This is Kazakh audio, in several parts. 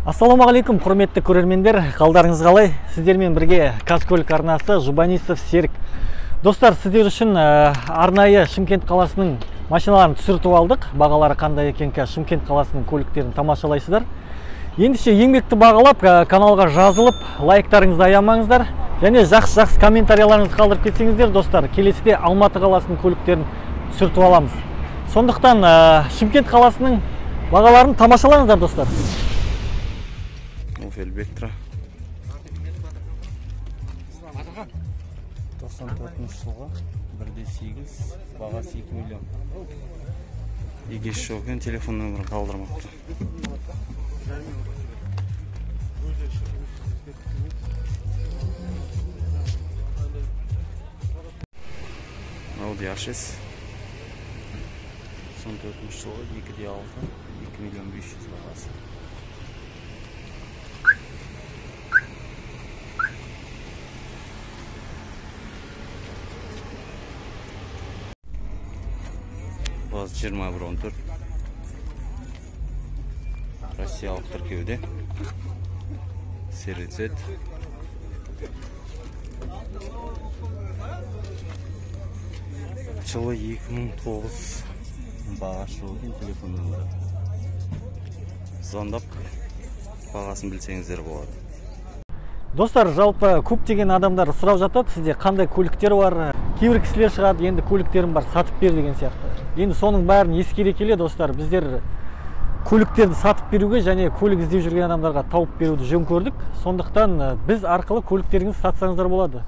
Ассалаумағалейкум, құрметті көрермендер, қалдарыңыз қалай? Сіздермен бірге Қазкөлік арнасы, Жұбанисов Серік. Достар, сіздер үшін арнайы Шымкент қаласының машиналарын түсіртіп алдық. Бағалары қандай екен, Шымкент қаласының көліктерін тамашалайсыздар. Ендеше еңбекті бағалап, каналға жазылып, лайктарыңызды аямаңыздар және жақсы-жақсы комментарияларыңызды қалдырып кетсеңіздер, достар, келесіде Алматы қаласының көліктерін түсіртіп аламыз. Сондықтан Шымкент қаласының бағаларын тамашалаңыздар, достар. Opel Vectra 94 жылғы 1.8, бағасы 2 миллион. Егесі жоқ екен, телефон нөмірін қалдырмапты. Audi A6 94 жылғы 2.6, 2 миллион 500 бағасы. ВАЗ 2114 Россиялық тіркеуде, серый цвет. Жылы 2009, бағасы жоқ екен, телефон нөмірі. Звондап бағасын білсеңіздер болады. Достар, жалпы көптеген адамдар сұрап жатады, сізде қандай көліктер бар? Кейбір кісілер шығады, енді көліктерім бар, сатып бер деген сияқты. Енді соның бәрін ескере келе, достар, біздер көліктерді сатып беруге және көлік іздеп жүрген адамдарға тауып беруді жөн көрдік. Сондықтан біз арқылы көліктеріңізді сатсаңыздар болады.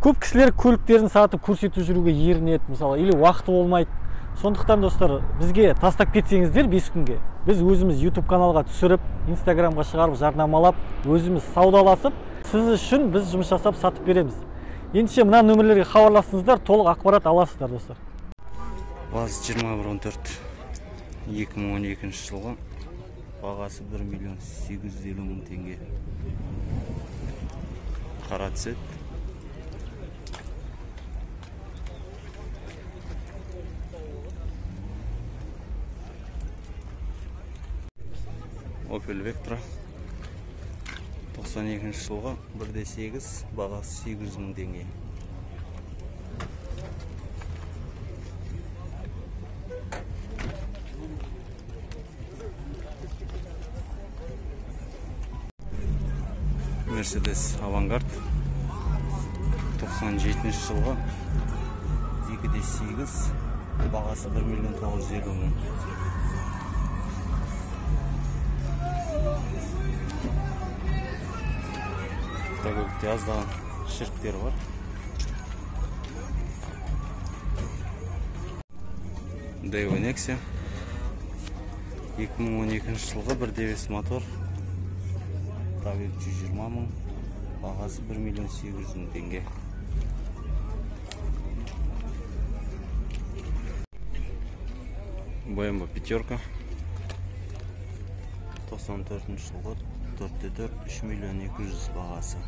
Көп кісілер көліктерін сатып көрсетіп жүруге ерінеді, мысалы, или уақыты болмайды. Сондықтан, достар, бізге тастап кетсеңіздер 5 күнге, біз өзіміз YouTube каналға түсіріп, Инстаграмға шығарып, жарнамалап, өзіміз саудаласып, сіз үшін біз жұмыс жасап сатып береміз. Ендеше мына нөмірлерге хабарласыңыздар, толық ақпарат аласыздар, достар. ВАЗ 2114 2012 жылғы, бағасы 1 миллион 850 мың теңге. Қара цвет. Opel Vectra 92 жылғы 1.8, бағасы 800 мың теңге. Mercedes Avantgarde 97 жылғы 2.8, бағасы 1 миллион 950 мың. Көлікте аздаған шіріктер бар. Daewoo Nexia 2012 жылғы 1.5 мотор, пробег 120 мың, бағасы 1 миллион 800 мың теңге. BMW пятерка 94 жылғы 4.4, 3 миллион 200 бағасы.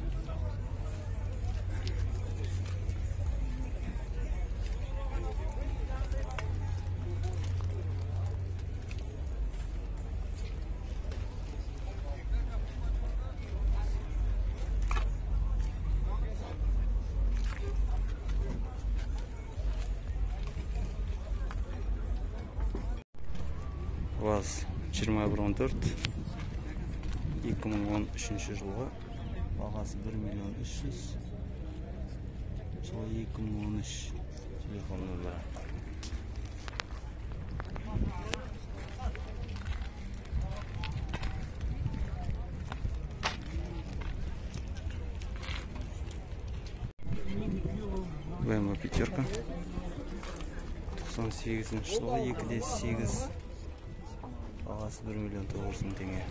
ВАЗ 2114 2013 жылғы, бағасы 1 миллион 300, жылы 2013, телефон нөмірі. BMW пятерка 98 жылғы 2.8, бағасы 1 миллион 900 мың теңге.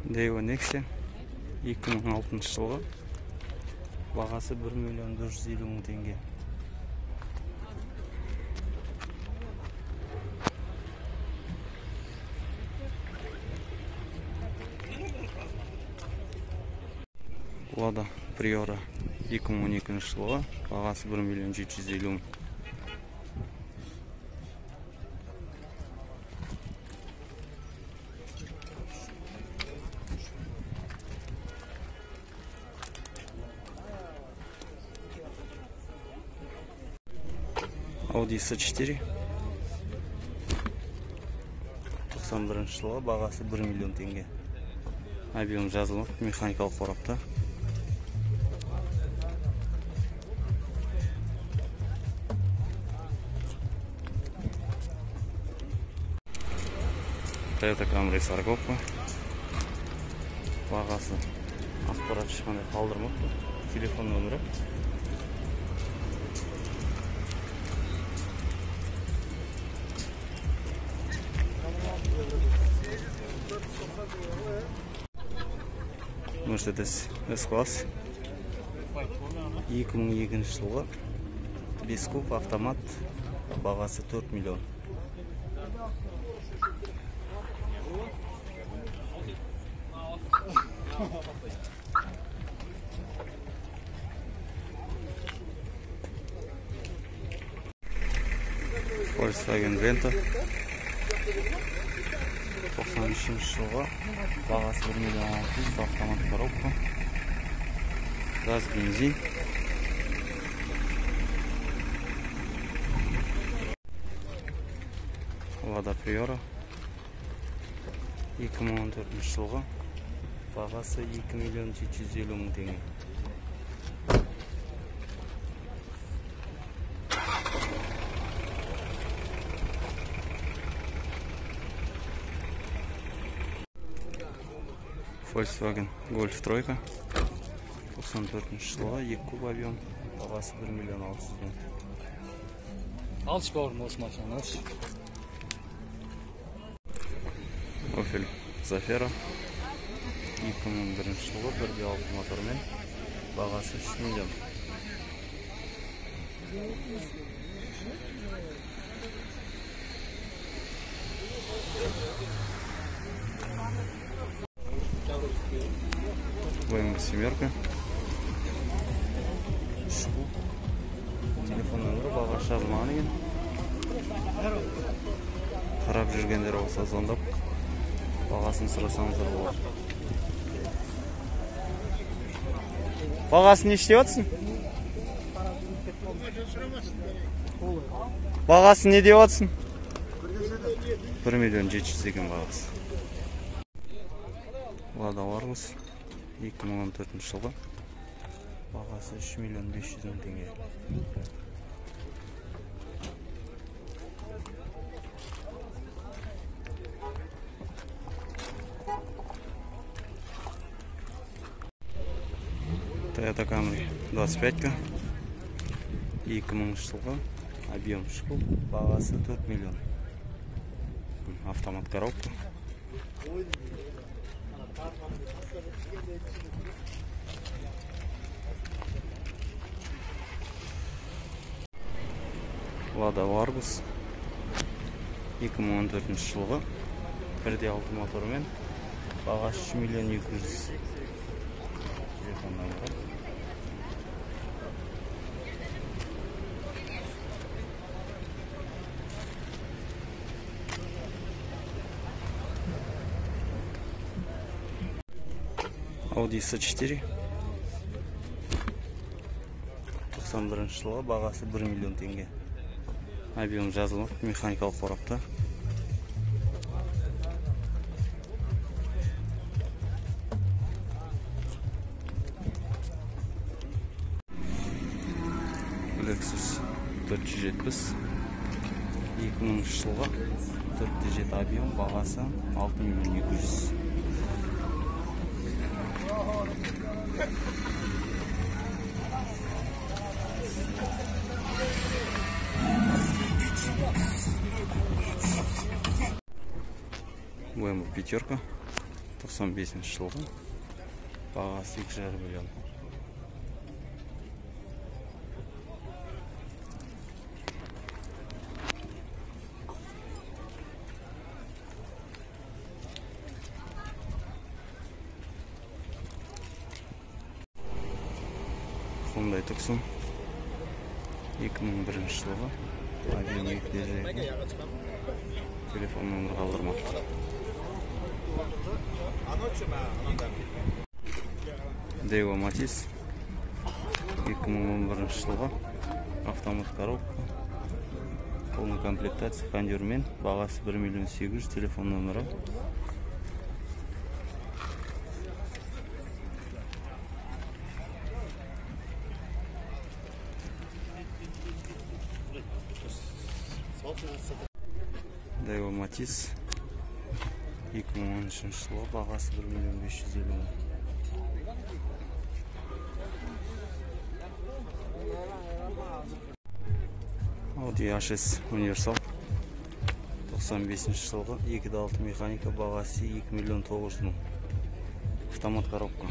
Daewoo Nexia 2006 жылғы, бағасы 1 миллион 450 мың теңге. Лада Приора 2012 жылғы, бағасы 1 миллион 750 мың. Audi S4 91 жылғы, бағасы 1 миллион теңге. Объем жазылып, механикалық қорапта. Toyota Camry сарковка. Бағасы ақпарат ешқандай қалдырмапты. Телефон нөмірі. Mercedes S-класс 2002 жылғы, 5 куб автомат, бағасы 4 миллион. Volkswagen Vento 93 жылғы, бағасы 1 миллион 600, автомат коробка, газ, бензин. Лада Приора 2014 жылғы, бағасы 2 миллион 750 мың теңге. Volkswagen Golf тройка 94 жылғы, 2 куб объем, бағасы 1 миллион 600 мың. Алшы бауырым, осы машинаны алшы. Opel Zafira 2001 жылғы, 1.6 мотормен, бағасы 3 миллион. BMW семерка. Телефон нөмірі, бағасы жазылмаған екен. Қарап жүргендер болса звондап бағасын сұрасаңыздар болады. Бағасын не істеп жатсың? Бағасын не деп жатсың? 1 миллион 700 екен бағасы. Лада Ларгус 2014 жылғы, бағасы 3 миллион 500 мың теңге. Toyota Camry 25-ка 2000 жылғы, объем 3 куб, бағасы 4 миллион. Автомат коробка. Лада Ларгус 2014 жылғы, 1.6 мотормен, бағасы 3 миллион 200. Телефон нөмірі. Audi S4 91 жылғы, бағасы 1 миллион теңге. Объем жазылып, механикалық қорапта. Lexus 470 2000 жылғы, 4.7 объем, бағасы 6 миллион 200. BMW пятерка 95 жылғы, бағасы 2,5 миллион. Tucson 2001 жылғы, объем 2,2, телефон нөмірі қалдырмапты. Daewoo Matiz 2011 жылғы, автомат коробка, полный комплектация, кондермен, бағасы 1 миллион 800, телефон нөмірі. Daewoo Matiz 2013 жылғы, бағасы 1 миллион 550 мың. Audi A6 универсал 95 жылғы, 2.6 механика, бағасы 2 миллион 900 мың, автомат коробка.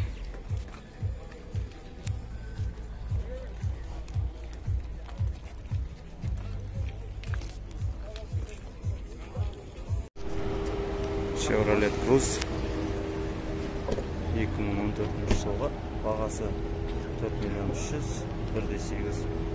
Chevrolet Cruze 2014 жылғы, бағасы 4 миллион 300, 1.8